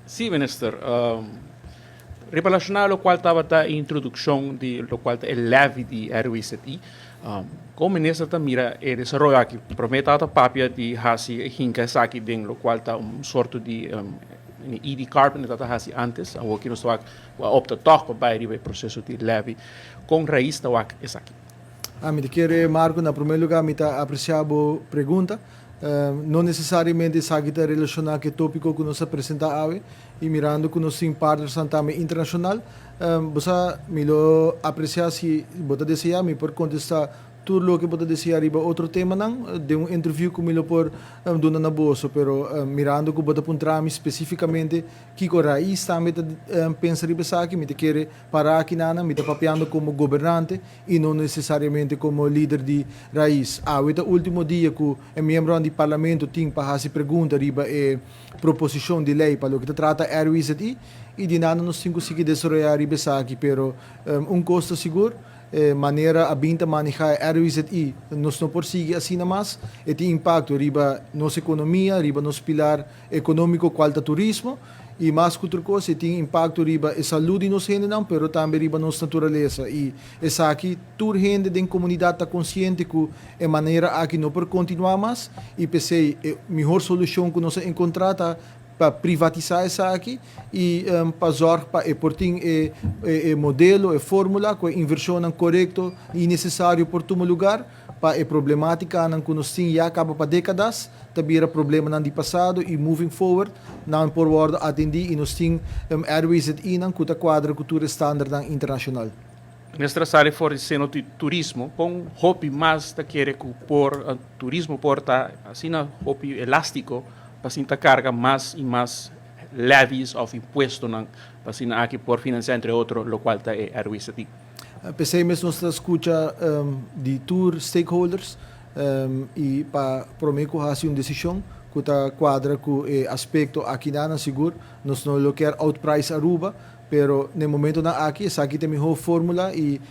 Sí, minister. Relashoná lokual tabata e introdukshon di lokual ta e levy di RWZI, kon minister ta mira e desaroyo aki? Promé tabata papia di hasi e hinka esaki den lokual ta un sorto di ID card ku tabata hasi antes, awor ki nos ta wak ku a opta tòg pa bai riba e proseso di levy. Kon Raiz ta wak esaki? Mi ta kere, Marco, na promé lugá mi ta apresiá bo pregunta. No nesesariamente esaki ta relashoná ku e tópiko ku nos a presentá awe i mirando ku nos tin partnersnan tambe internashonal, bo sa mi lo apresiá si bo ta deseá mi por kontestá tur loke bo ta deseá riba otro temanan den un interview ku mi lo por duna na boso. Pero mirando ku bo ta puntra mi spesífikamente kiko Raiz tambe ta pensa riba esaki, mi ta kere para aki nan, mi ta papiando komo gobernante i no nesesariamente komo lider di Raiz. Awe ta ultimo dia ku e miembronan di parlamento tin pa hasi pregunta riba e proposishon di lei pa loke ta trata RWZI i di nada nos tin ku sigui desaroyá riba esaki, pero un kos ta sigur, e manera a bin ta manehá e RWZI nos no por sigui asina mas, e tin impakto riba nos ekonomia, riba nos pilar ekonómiko kual ta turismo. I mas ku tur kos e tin impakto riba e salú di nos hendenan pero tambe riba nos naturalesa. I esaki tur hende den komunidat ta konsiente ku e manera aki no por kontinuá mas i p'esei e mihor solushon ku nos a enkontrá ta pa privatisá esaki i pa zòrg pa e por tin e e modelo, e fórmula ku e invershonnan korekto i nesesario por tuma lugar. Pa e problemátikanan ku nos tin ya kaba pa dékadas ta bira problemanan di pasado i moving forward nan por wòrdu atendí i nos tin RWZI-nan ku ta kuadra ku tur e standardnan internashonal. Minister a sali for di seno di turismo, kon hopi mas ta kere ku por turismo por ta asina hopi elástiko pa asina ta karga mas i mas levies òf impuestonan pa asina aki por finansiá entre otro lokual ta e RWZI? P'esei mes nos ta skucha di tur stakeholders i pa promé ku hasi un desishon ku ta kuadra ku e aspekto akinan sigur nos no lo kier outprice Aruba, pero n'e momentonan aki esaki ta e mihó fórmula i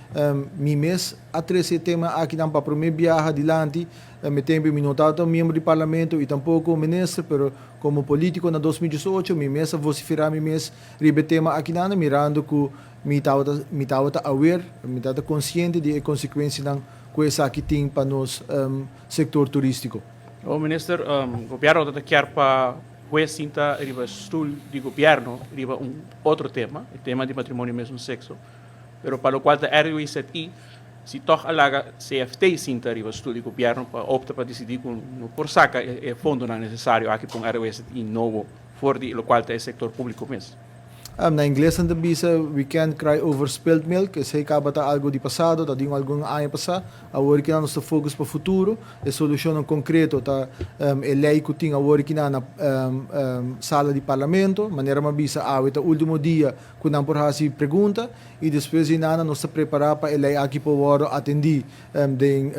mi mes a trese e tema akinan pa promé biaha dilanti. Mi tempu mi no tabata un miembro di parlamento i tampoko un minister, pero komo polítiko na 2018 mi mes a vosiferá mi mes riba e tema akinan mirando ku Mi tabata mi tabata aware, mi tabata konsiente di e konsekuensianan ku esaki tin pa nos sektor turístiko. O Minister, gobièrnu ta kier pa hues sinta riba stul di gobièrnu riba un otro tema, e tema di matrimonio mesmo sekso, pero pa lokual ta RUIZI, si tòg a laga CFT sinta riba stul di gobièrnu pa opta pa disidí ku no por saka e fondonan nesesario aki pa un RUIZI nobo for di lokual ta e sektor públiko mes. Na ingles nan ta bisa we can't cry over spilled milk, esei kaba ta algo di pasado, ta di un algun aña pasá. Awor kinan nos ta focus pa futuro, e solushonnan konkreto ta e lei ku tin awor kinan na sala di parlamento. Manera mi a bisa awe ta ultimo dia ku nan por hasi pregunta i despues di nan nos ta prepará pa e lei aki por wòrdu atendí den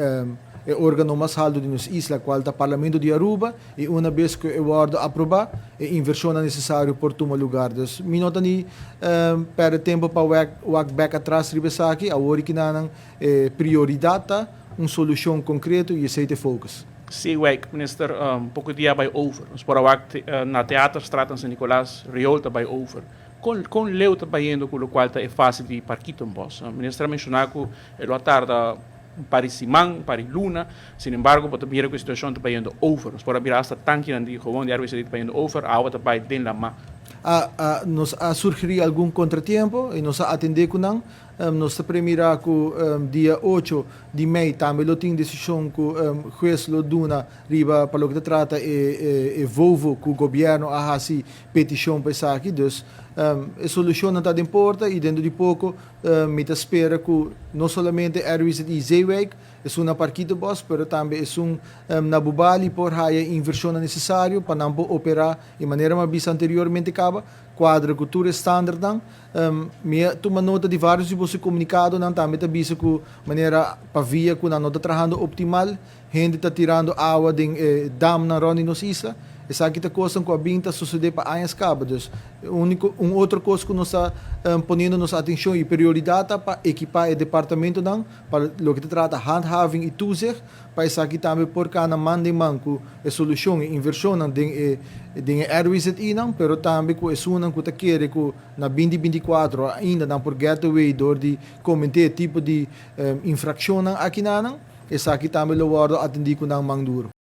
e organo mas haltu di nos isla kual ta Parlamento di Aruba i una bes ku e wòrdu aprobá e invershonnan nesesario por tuma lugar. Dus mi no ta ni pèrdè tempu pa wak wak bèk atras riba esaki, awor i kinanan e prioridat ta un solushon konkreto i esei ta e focus. Sí, wijk, minister, poko dia a bai over. Nos por a wak na Theaterstraat na San Nicolas, riool ta bai over. Kon kon leu ta bayendo ku lokual ta e fase di Parkietenbos? Minister a menshoná ku e lo a tarda un par di siman, un par di luna. Sin embargo, bo ta mira ku e situashon ta bayendo over. Nos por a mira asta tankinan di gewoon di RWCD ta bayendo over, awa ta bai den lamá. A a nos a surgirí algun kontratiempo i nos a atendé ku nan. Nos ta premirá ku dia 8 di mei tambe lo tin desishon ku hues lo duna riba pa loke ta trata e e vovo ku gobièrnu a hasi petishon pa esaki. Dus e solushonnan ta den porta i dentro di poko Mi ta spera ku no solamente RWZI Zeewijk, esun na Parkietenbos, pero tambe esun na Bubali por haya e invershonnan nesesario pa nan por operá e manera mi a bisa anteriormente kaba, kuadra ku tur e standardnan. Mi a tuma nota di vários di boso komunikadonan tambe ta bisa ku manera pa via ku nan no ta trahando optimal, hende ta tirando awa den e damnan rònt di nos isla. Esaki ta cos cu a bin ta sucede pa aña caba. Dus, unico, un otro cos cu nos ta poniendo nos atencion y prioridad pa equipa e departamento nan, pa loke ta trata handhaving y toezicht, pa esaki tambe por cana man den man cu e solucion y inversion nan den e RWZI nan, pero tambe cu esunnan cu ta kere cu na 2024 ainda nan por get away door di comete tipo di infraccion nan aki nan, esaki tambe lo wordo atendi cu nan man duro.